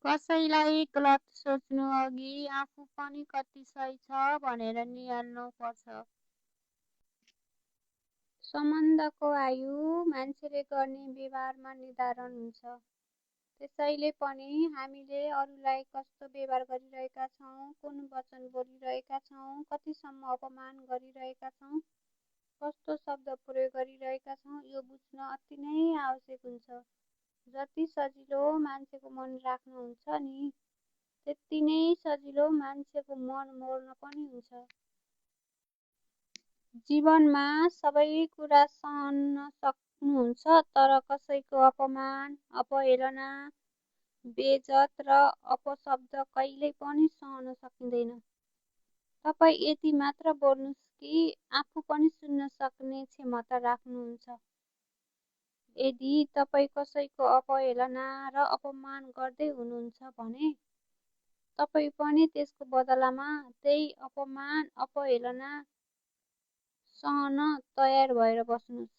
कसैलाई गलत सोच्नु अघि आफू पनि कति सही छ भनेर निहाल्नुपर्छ। सम्बन्धको आयु मान्छेले गर्ने व्यवहारमा निर्धारण हुन्छ। त्यसैले पनि हामीले अरूलाई कस्तो व्यवहार गरिरहेका छौँ, कुन वचन बोलिरहेका छौँ, कतिसम्म अपमान गरिरहेका छौँ, कस्तो शब्द प्रयोग गरिरहेका छौँ, यो बुझ्न अति नै आवश्यक हुन्छ। जति सजिलो मान्छेको मन राख्न हुन्छ नि, त्यति नै सजिलो मान्छेको मन मोड्न पनि हुन्छ। जीवनमा सबै कुरा सहन सक्नुहुन्छ, तर कसैको अपमान, अवहेलना, बेइज्जत र अपशब्द कहिल्यै पनि सहन सकिँदैन। तपाईँ यति मात्र बोल्नुहोस् कि आफू पनि सुन्न सक्ने क्षमता राख्नुहुन्छ। यदि तपाईँ कसैको अवहेलना र अपमान गर्दै हुनुहुन्छ भने तपाईँ पनि त्यसको बदलामा त्यही अपमान, अवहेलना सहन तयार भएर बस्नुहोस्।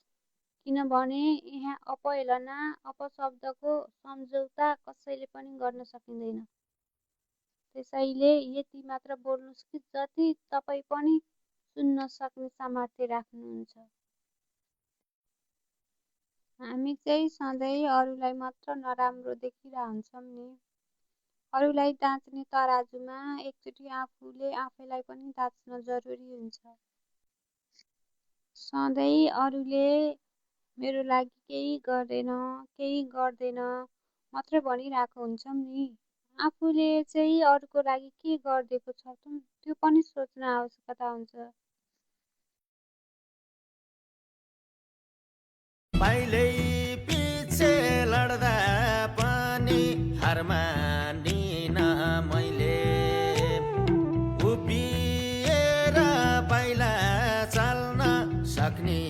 किनभने यहाँ अवहेलना, अपशब्दको सम्झौता कसैले पनि गर्न सकिँदैन। त्यसैले यति मात्र बोल्नुहोस् कि जति तपाईँ पनि सुन्न सक्ने सामर्थ्य राख्नुहुन्छ। हामी चाहिँ सधैँ अरूलाई मात्र नराम्रो देखिरहन्छौँ नि। अरूलाई जाँच्ने तराजुमा एकचोटि आफूले आफैलाई पनि जाँच्न जरुरी हुन्छ। सधैँ अरूले मेरो लागि केही गर्दैन मात्र भनिरहेको हुन्छौँ नि। आफूले चाहिँ अरूको लागि के गरिदिएको छ त्यो पनि सोच्न आवश्यकता हुन्छ। पहिले पछि लड्दा पनि हार मानिन मैले, उभिएर पहिला चल्न सक्ने